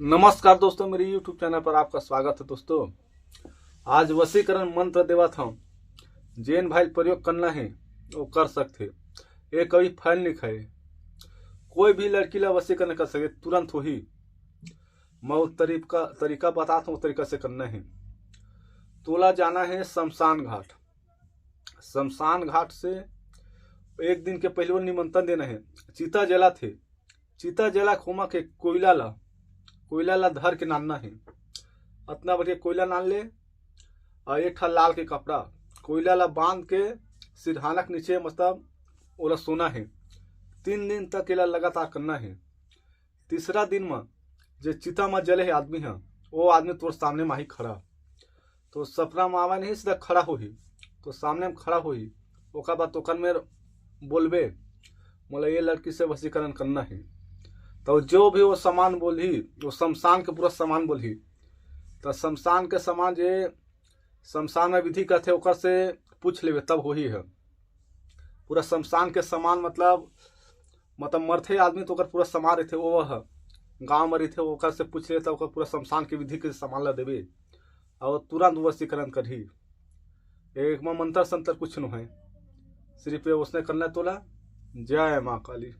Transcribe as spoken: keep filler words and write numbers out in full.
नमस्कार दोस्तों, मेरे YouTube चैनल पर आपका स्वागत है। दोस्तों, आज वशीकरण मंत्र देवत हूँ। जेन भाई प्रयोग करना है, वो कर सकते। ये कभी फैल नहीं खाए। कोई भी लड़की ला वशीकरण कर सके, तुरंत होही। मैं वो तरीका तरीका बताता हूँ, तरीका से करना है। तोला जाना है शमशान घाट। शमशान घाट से एक दिन के पहले वो निमंत्रण देना है। चिता जला थे, चिता जला खोमा के कोयला ला, कोयला ला धर के नानना है। अतना बढ़िया कोयला नान ले, और एक ठा लाल के कपड़ा, कोयला ला बांध के सिरहाना के नीचे, मतलब ओला सोना है। तीन दिन तक एला लगातार करना है। तीसरा दिन म जे चिता म जले हे आदमी ह, वो आदमी तोर सामने म आही खड़ा। तो सपना म आवे नहीं, सीधा खड़ा होही, तो सामने म खड़ा होही। ओकर बाद तोकन में बोलबे, "मोला ये लड़की से वशीकरण करना है।" तो जो भी वो सामान बोलही, वो शमशान के पूरा सामान बोलही। तो शमशान के सामान जे शमशान में विधि करथे, ओकर से पूछ लेबे, तब होही है। पूरा शमशान के सामान, मतलब मतलब मरथे आदमी तो ओकर पूरा सामान रहिथे, वो ह गाँव में रहिथे, ओकर से पूछ लेता, ओकर पूरा शमशान के विधि के सामान ला देबे, और तुरंत वशीकरण करही। एक में मंत्र संतर कुछ नो है, सिर्फ ये उसने करना तोला। जय माँ काली।